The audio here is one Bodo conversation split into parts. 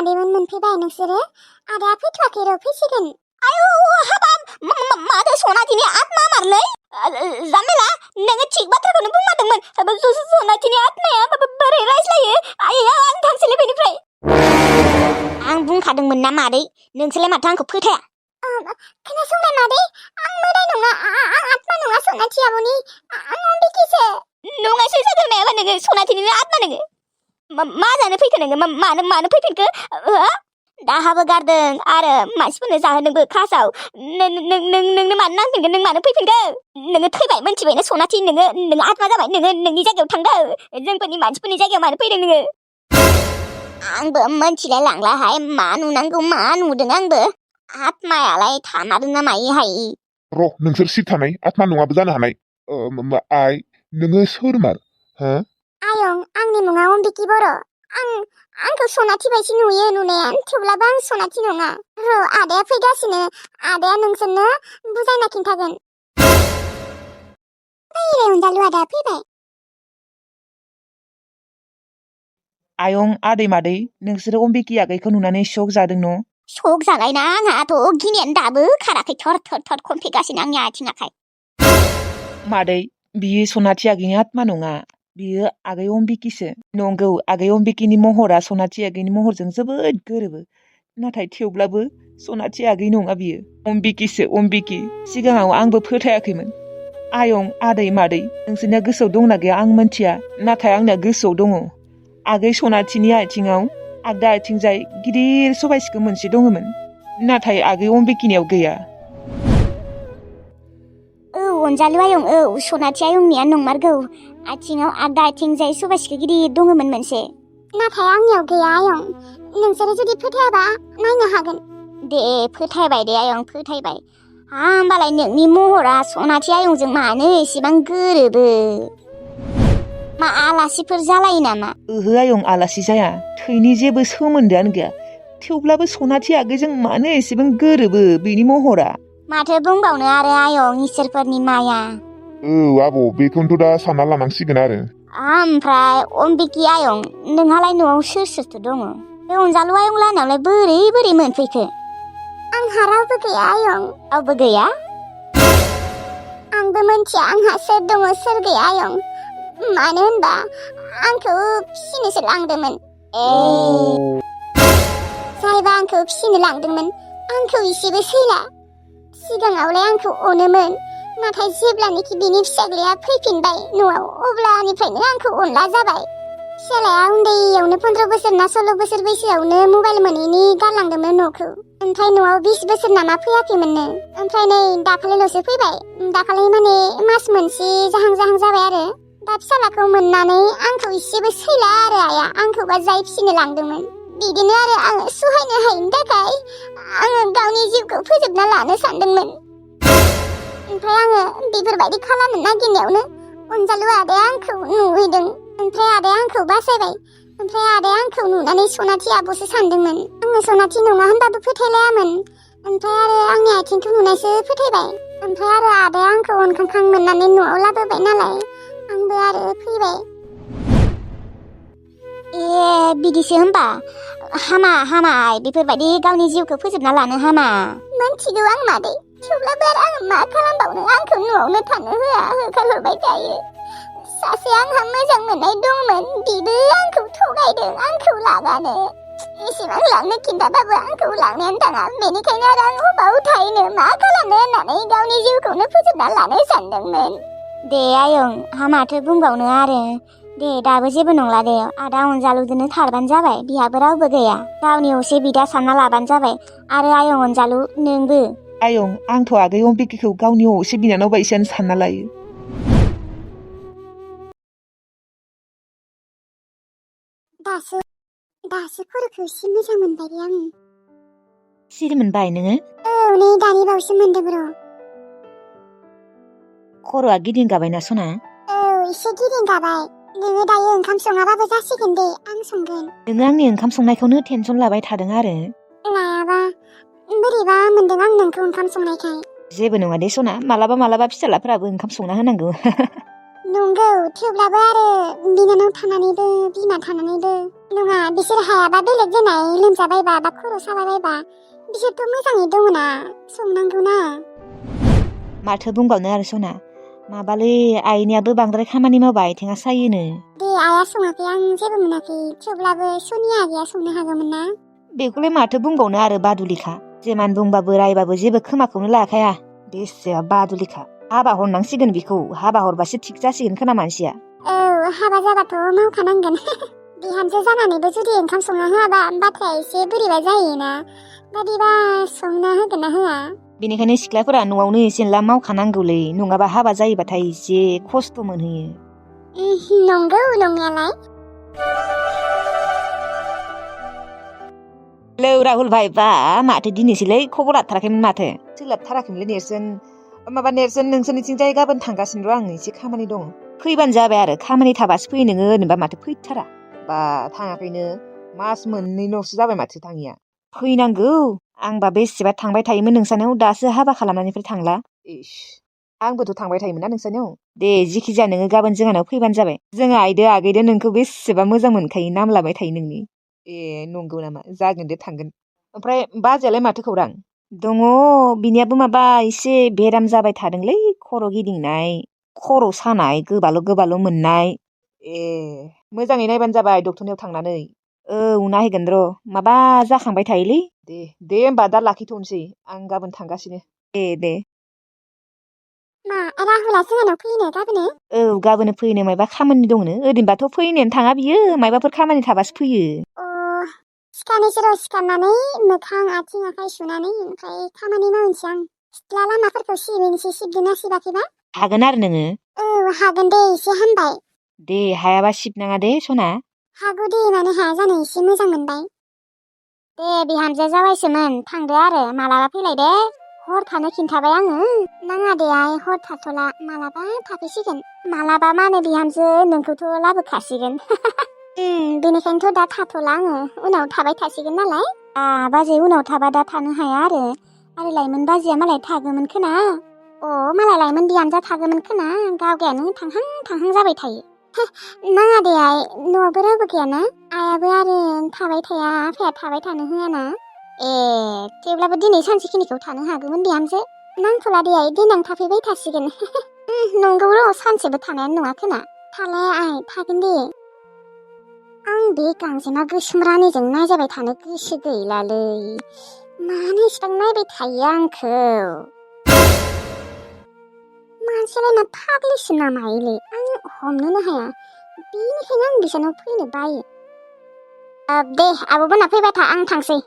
मादैमोन मोनफैबाय नोंसोरो आदाया फैथ'वाखै र' फैसिगोन आयौ हाबाब माथो सनाथिनि आत्मा मारलै जामेला नोङो थिग बाथ्राखौनो बुंमारदोंमोन सनाथिनि आत्माया बोरै रायज्लायो आइया आं थांसैलै बेनिफ्राय आं बुंखादोंमोन ना मादै नोंसोरलाय माथो आंखौ फोथाया खोनासंनाय मादै आं मोदाय नङा आं आत्मा नङा सनाथि आब'नि आं अम्बिकिसो नङासो जागोन नायाबा नोङो सनाथिनिनो आत्मा नोङो मा जानो फैखो नोङो मानो फैफिनखो दाहाबो गारदों आरो मानसिफोरनो जाहोदोंबो खासाव नोंनो मानो नांफिनगोन नों मानो फैफिनखो नोङो थैबाय मोनथिबायना सनाथि नोङो आत्मा जाबाय नोङो नोंनि जायगायाव थांदो जोंफोरनि मानसिफोरनि जायगायाव मानो फैदों नोङो आंबो मोनथिलाय लांलाहाय मा नुनांगौ मा नुदों आंबो आत्मायालाय थामारदों ना मायोहाय र' नोंसोर सिट थानाय आत्मा नङाबो जानो हानाय आइ नोङो सोरमार हो आयं आंनि मुङा अम्बिकी बर' आंखौ सनाथि बायदि नुयो नुनाया थेवब्लाबो आं सनाथि नङा र' आदाया फैगासिनो आदाया नोंसोरनो बुजायना खिन्थागोन फैरे अनजालु आदा फैबाय आयं आदै मादै नोंसोरो अम्बिकी आगैखौ नुनानै शक जादों न' शक जालायना आंहाथ' गिनायानो दाबो खाराखै थर खनफैगासिनो आंनि आथिं आखाइ मादै बियो सनाथि आगैनि आत्मा नङा बियो आगै अम्बिकीसो नंगौ आगै अम्बिकीनि महरा सनाथि आगैनि महरजों जोबोद गोरोबो नाथाय थेवब्लाबो सनाथि आगै नङा बियो अम्बिकीसो अम्बिकी सिगाङाव आंबो फोथायाखैमोन आयं आदै मादै नोंसोरनिया गोसोआव दंना गैया आं मोनथिया नाथाय आंनिया गोसोआव दङ आगै सनाथिनि आथिङाव आगदा आथिंजाय गिदिर सबायसिखौ मोनसे दङमोन नाथाय आगै अम्बिकीनियाव गैया अनजालु आयं सनाथि आयंनिया नंमारगौ आथिङाव आगदा आथिंजाय सबायसिखौ गिदिर दङमोन मोनसे नाथाय आंनियाव गैया आयं नोंसोरो जुदि फोथायाबा नायनो हागोन दे फोथायबाय दे आयं फोथायबाय होमबालाय नोंनि महरा सनाथि आयंजों मानो एसेबां गोरोबो मा आलासिफोर जालायो नामा ओहो आयं आलासि जाया थैनि जेबो सोमोन्दोआनो गैया थेवब्लाबो सनाथि आगैजों मानो एसेबां गोरोबो बेनि महरा माथो बुंबावनो आरो आयं इसोरफोरनि माया आब' बेखौनोथ' दा सानना लानांसिगोन आरो ओमफ्राय अम्बिकी आयं नोंहालाय न'आव सोर दङ बे अनजालु आयं लानावलाय बोरै मोनफैखो आंहा रावबो गैया आयं रावबो गैया आंबो मोनथिया आंहा सोर दङ सोर गैया आयं मानो होनबा आंखौ फिसिनोसो लांदोंमोन जायबा आंखौ फिसिनो लांदोंमोन आंखौ इसेबो सैला सिगाङावलाय आंखौ अनोमोन नाथाय जेब्लानोखि बिनि फिसाज्लाया फैफिनबाय न'आव अब्लानिफ्रायनो आंखौ अनला जाबाय फिसालाया उन्दैयावनो 15 बोसोर ना 16 बोसोर बैसोआवनो मबाइल मोनैनि गारलांदोंमोन न'खौ ओमफ्राय न'आव 20 बोसोर नामा फैयाखैमोननो ओमफ्राय नै दाखालिल'सो फैबाय दाखालि माने मास मोनसे जाहां जाबाय आरो दा फिसालाखौ मोननानै आंखौ इसेबो सैला आरो आइया आंखौबा जाय फिसिनो लांदोंमोन बिदिनो आरो आङो सहायनो हायिनि थाखाय आङो गावनि जिउखौ फोजोबना लानो सानदोंमोन ओमफ्राय आङो बेफोरबायदि खालामनो नागिरनायावनो अनजालु आदाया आंखौ नुहैदों ओमफ्राय आदाया आंखौ बासायबाय ओमफ्राय आदाया आंखौ नुनानै सनाथि आब'सो सानदोंमोन आङो सनाथि नङा होनबाबो फोथायलायामोन ओमफ्राय आरो आंनि आथिंखौ नुनायसो फोथायबाय ओमफ्राय आरो आदाया आंखौ अनखांखां मोननानै न'आव लाबोबाय नालाय आंबो आरो फैबाय बिदिसो होमबा हामा बेफोरबायदि गावनि जिउखौ फोजोबना लानो हामा मोनथिगौ आं मादै थेवब्लाबो आरो आं मा खालामबावनो आंखौ न'आवनो थानो होखारहरबाय थायो सासे आंहा मोजां मोननाय दंमोन बिबो आंखौ थगायदों आंखौ लागानो एसेबां लांनो खिन्थाबाबो आंखौ लांनायानो थाङा बेनिखायनो आरो आं अबाव थाहैनो मा खालामनो होननानै गावनि जिउखौनो फोजोबना लानो सानदोंमोन दे आयं माथो बुंबावनो आरो दे दाबो जेबो नंला दे आदा अनजालुजोंनो थारबानो जाबाय बिहाबो रावबो गैया गावनि असे बिदा सानना लाबानो जाबाय आरो आयं अनजालु नोंबो आयं आंथ' आगै अम्बिकीखौ गावनि असे बिनानाव बायदियानो सानना लायो दासो खर'खौ एसे मोजां मोनबाय आङो सिरि मोनबाय नोङो नै दानि बावसो मोनदों र' खर'आ गिदिंगाबायना सना एसे गिदिंगाबाय नोङो दायो ओंखाम सङाबाबो जासिगोन दे आं संगोन नोङो आंनि ओंखाम संनायखौनो टेनसन लाबाय थादों आरो नायाबा बोरैबा मोनदों आं नोंखौ ओंखाम संनायखाय जेबो नङा दे सना मालाबा फिसालाफोराबो ओंखाम संना होनांगौ नंगौ थेवब्लाबो आरो बिनानाव थानानैबो बिमा थानानैबो नङा बिसोर हायाबा बेलेग देनाय लोमजाबायबा बा खर' साबायबायबा बिसोरथ' मोजाङै दङना संनांगौना माथो बुंबावनो आरो सना माबालै आइनियाबो बांद्राय खामानि मावबा आथिङा सायोनो दे आइया सङाखै आं जेबो मोनाखै थेवब्लाबो सनिया आगैया संनो हागौमोन ना बेखौलाय माथो बुंबावनो आरो बादुलिखा जेमान बुंबाबो रायबाबो जेबो खोमाखौनो लाखाया बेसेबा बादुलिखा हाबा हरनांसिगोन बेखौ हाबा हरबासो थिग जासिगोन खोना मानसिया औ हाबा जाबाथ' मावखानांगोन बिहामजो जानानैबो जुदि ओंखाम संना होआबा बाथ्राया एसे बोरैबा जायोना बादिबा संना होगोन ना होआ बेनिखायनो सिख्लाफोरा न'आवनो एसे एनला मावखानांगौलै नङाबा हाबा जायोबाथाय एसे खस्थ' मोनहैयो नंगौ नंनायालाय हेलौ राहुल भाइ बा माथो दिनैसोलै खबर लाथाराखैमोन माथो सोलाबथाराखैमोनलै नेरसोन नोंसोरनिथिंजाय गाबोन थांगासिनो र' आं एसे खामानि दङ फैबानो जाबाय आरो खामानि थाबासो फैयो नोङो ओरैनोबा माथो फैथारा बा थाङाखैनो मास मोननैल'सो जाबाय माथो थाङिया फैनांगौ आंबा बेसेबा थांबाय थायोमोन नोंसानाव दासो हाबा खालामनायनिफ्राय थांला इस आंबोथ' थांबाय थायोमोन ना नोंसानियाव दे जिखि जाया नोङो गाबोन जोंहानाव फैबानो जाबाय जोंहा आइदो आगैदो नोंखौ बेसेबा मोजां मोनखायो नाम लाबाय थायो नोंनि ए नंगौ नामा जागोन दे थांगोन ओमफ्राय बाजैयालाय माथो खौरां दङ बिनियाबो माबा एसे बेराम जाबाय थादोंलै खर' गिदिंनाय खर' सानाय गोबाल' मोननाय ए मोजाङै नायबानो जाबाय डक्टरनियाव थांनानै औ नायगोन र' माबा जाखांबाय थायोलै दे होमबा दा लाखिथ'नोसै आं गाबोन थांगासिनो दे मा राहुला जोंहानाव फैनो गाबोनो औ गाबोन फैनो मायबा खामानि दंनो ओरैनोबाथ' फैनायानो थाङा बियो मायबाफोर खामानि थाबासो फैयो अ सिखारनोसै र' सिखारनानै मोखां आथिं आखाइ सुनानै ओमफ्राय खामानि मावनोसै आं सिथ्ला लामाफोरखौ सिबैनोसै सिबदोंना सिबाखैबा हागोन आरो नोङो औ हागोन दे एसे हामबाय दे हायाबा सिबनाङा दे सना हागौ दे मानो हाया जानो एसे मोजां मोनबाय दे बिहामजो जाबायसोमोन थांदो आरो मालाबा फैलाय दे हर थानो खिन्थाबाय आङो नाङा दे आइ हर थाथ'ला मालाबा थाफैसिगोन मालाबा मानो बिहामजो नोंखौथ' लाबोखासिगोन बेनिखायनोथ' दा थाथ'ला आङो उनाव थाबाय थासिगोन नालाय बाजै उनाव थाबा दा थानो हाया आरो लाइमोन बाजैया मालाय थागौमोन खोना मालाय लाइमोन बिहामजो थागौमोन खोना गावगायानो थांहां जाबाय थायो नाङा दे आइ न'आवबो रावबो गैयाना आइयाबो आरो थाबाय थाया आफाया थाबाय थानो होआना थेवब्लाबो दिनै सानसेखिनिखौ थानो हागौमोन बिहामजो नांथ'ला दे आइ देनां थाफैबाय थासिगोन नंगौ र' सानसेबो थानायानो नङा खोना थालाया आइ थागोन दे आं बे गांजेमा गोसोम रानिजों नायजाबाय थानो गोसो गैलालै मानो इसिबां नायबाय थायो आंखौ मानसियालाय मा फाग्लिसो नामा इले आं हमनोनो हाया बेनिखायनो आं बिसानाव फैनो बायो दे आब'मोना फैबाय था आं थांसै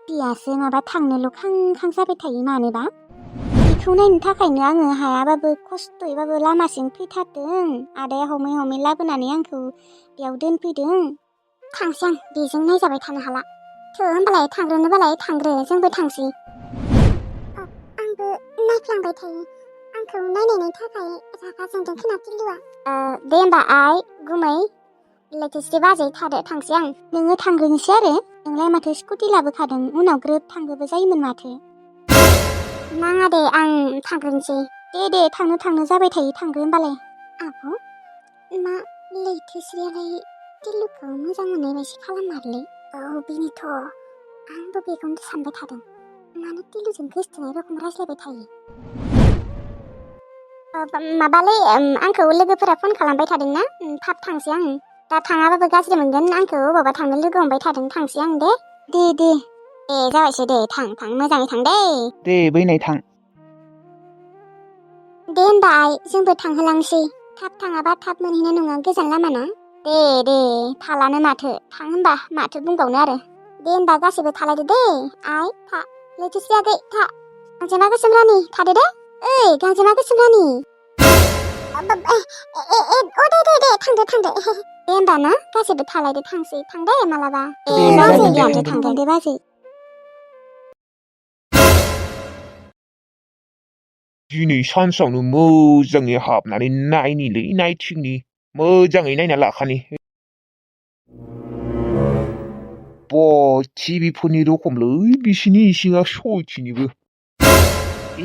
बियासो माबा थांनोल' खां जाबाय थायो मानोबा बेखौ नायनो थाखायनो आङो हायाबाबो खस्थ'यैबाबो लामासिम फैथारदों आदाया हमै लाबोनानै आंखौ बेयाव दोनफैदों थांसै आं बेजों नायजाबाय थानो हाला होमबालाय थांग्रोनोबालाय थांग्रो जोंबो थांसै आंबो नायफ्लांबाय थायो आंखौ नायनायनि थाखाय रागा जोंदों खोना टिल्लुआ दे होमबा आइ गुमै लेथोसै बाजै थादो थांसै आं नोङो थांग्रोनोसै आरो नोंलाय माथो स्कुटि लाबोखादों उनाव ग्रोब थांग्रोबो जायोमोन माथो नाङा दे आं थांग्रोनोसै दे थांनो जाबाय थायो थांग्रो होमबालाय आब' मा लैथोस्रियालाय टिल्लुखौ मोजां मोननाय बायदि खालामारलै बेनोथ' आंबो बेखौनो सानबाय थादों मानो टिल्लुजों गोसथोनाय रखम रायज्लायबाय थायो माबालै आंखौ लोगोफोरा फन खालामबाय थादोंना थाब थांसै आं दा थाङाबाबो गाज्रि मोनगोन आंखौ बबावबा थांनो लोगो हमबाय थादों थांसै आं दे जाबायसो दे थां मोजाङै थां दे बैनाय थां दे होनबा आइ जोंबो थांहोलांसै थाब थाङाबा थाब मोनहैनाय नङा गोजान लामाना दे थालानो माथो थां होनबा माथो बुंबावनो आरो दे होनबा गासैबो थालायदो दे आइ था लैथोस्रि आगै था गांजेमा गोसोम रानि थादो दे ओइ गांजेमा गोसोम रानि दे थांदो दे होनबा ना गासैबो थालायदो थांसै थांदे मालाबा बाजै थांगोन दे बाजै दिनै सानसेआवनो मोजाङै हाबनानै नायनिलै नायथिंनि मोजाङै नायना लाखानि टिभिफोरनि रखमलै बिसिनि इसिङा सयथिनिबो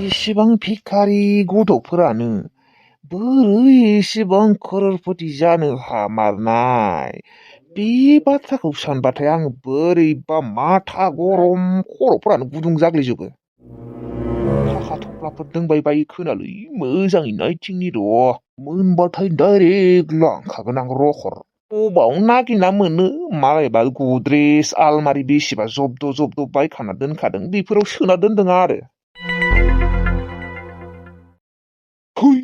एसेबां भिखारि गथ'फोरानो बोरै एसेबां खर'रपति जानो हामारनाय बे बाथ्राखौ सानबाथाय आङो बोरैबा माथा गरम खर'फोरानो गुदुं जाग्लिजोबो थाखा थफ्लाफोर दोंबाय बायो खोनालै मोजाङै नायथिंनि र' मोनबाथाय डाइरेक्ट लांखागोन आं रखर बबाव नागिरना मोनो मालायबा गद्रेज आलमारि बेसेबा जब्द' जब्द' बायखाना दोनखादों बेफोराव सोना दोनदों आरो थुइ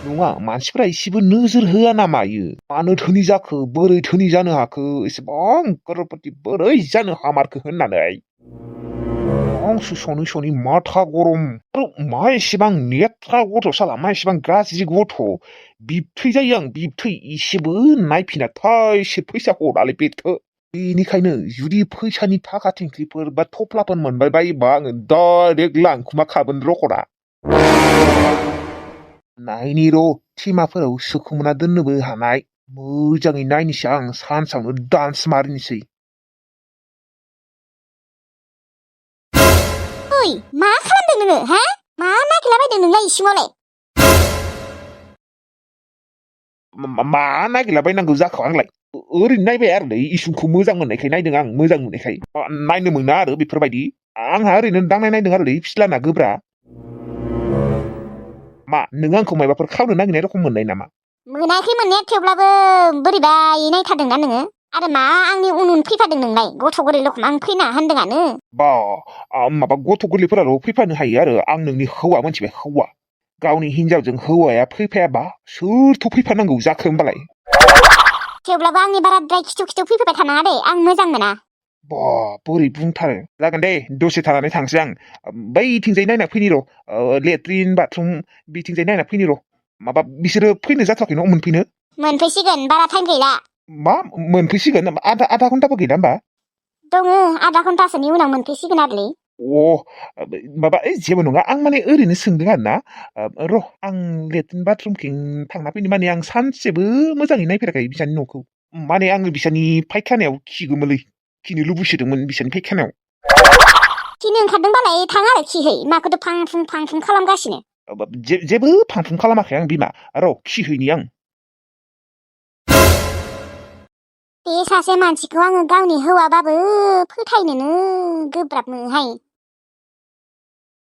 नङा मानसिफोरा एसेबो नोजोर होआ ना मायो मानो धोनि जाखो बोरै धोनि जानो हाखो एसेबां करोड़पति बोरै जानो हामारखो होननानै आंसो सनै सनै माथा गरम आरो मा एसेबां नेथ्रा गथ' साला मा एसेबां गाज्रि गथ' बिबथै जायो आं बिबथै एसेबो नायफिना थाइसे फैसा हरालै बेथो बेनिखायनो जुदि फैसानि थाखा थिंख्लिफोर बा थफ्लाफोर मोनबाय बायोबा आङो डाइरेक्ट लांखुमाखागोन रखरा नायनि र' थिमाफोराव सोखुमना दोननोबो हानाय मोजाङै नायनोसै आं सानसावनो डान्स मारिनोसै ओइ मा खालामदों नोङो हा मा नागिरलाबायदों नोंलाय इसिङावलाय मा नागिरलाबायनांगौ जाखो आंलाय ओरैनो नायबाय आरोलै इसुंखौ मोजां मोननायखाय नायदों आं मोजां मोननायखाय नायनो मोना आरो बेफोरबायदि आंहा ओरैनो दांनाय नायदों आरोलै फिस्लाना गोब्रा मा नों आंखौ मायबाफोर खावनो नागिरनाय रखम मोननाय नामा मोनाखै मोननाया थेवब्लाबो बोरैबायै नायथारदोंना नोङो आरो मा आंनि उन उन फैफादों नोंलाय गथ' गोरलै रखम आं फैना होनदोंआनो बा माबा गथ' गोरलैफोराल' फैफानो हायो आरो आं नोंनि हौवा मोनथिबाय हौवा गावनि हिनजावजों हौवाया फैफायाबा सोरथ' फैफानांगौ जाखो होमबालाय थेवब्लाबो आंनि बाराद्राय खिथु खिथु फैफाबाय थानाङा दे आं मोजां मोना बा बोरै बुंथारो जागोन दे दसे थानानै थांसै आं बैथिंजाय नायना फैनि र' लेट्रिन बाथरुम बिथिंजाय नायना फैनि र' माबा बिसोरो फैनो जाथ'वाखै न' मोनफैनो मोनफैसिगोन बारा टाइम गैला मा मोनफैसिगोन आधा घन्टाबो गैला होमबा दङ आधा घन्टासोनि उनाव मोनफैसिगोन आरोलै माबा जेबो नङा आं माने ओरैनो सोंदों आरो ना र' आं लेट्रिन बाथरुमथिं थांना फैनो माने आं सानसेबो मोजाङै नायफेराखै बिसानि न'खौ माने आङो बिसानि फायखानायाव खिगौमोनलै खिनो लुबैसोदोंमोन बिसानि फायखानायाव खिनो ओंखारदोंबालाय थां आरो खिहै माखौथो फां फुं खालामगासिनो जेबो फांफुं खालामाखै आं बिमा र' खिहैनि आं बे सासे मानसिखौ आङो गावनि हौवाबाबो फोथायनोनो गोब्राब मोनहाय